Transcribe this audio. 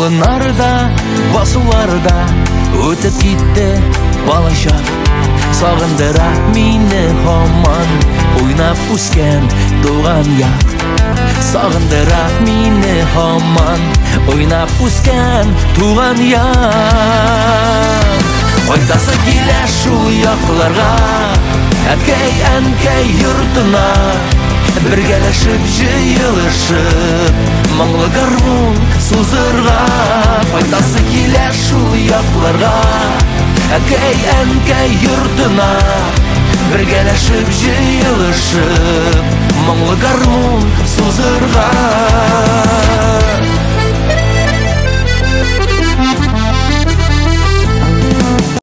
Болыннарда, басуларда үтеп китте балачак. Сагындыра мине һаман уйнап үскән туган як. Сагындыра мине һаман уйнап үскән туган як. Кайтасы килә шул якларга, әткәй, әнкәй йортына. Бергәләшеп җыелышып, моңлы гармун сузырга. Кайтасы килә шул якларга, әткәй, әнкәй йортына. Бергәләшеп җыелышып, моңлы гармун сузырга.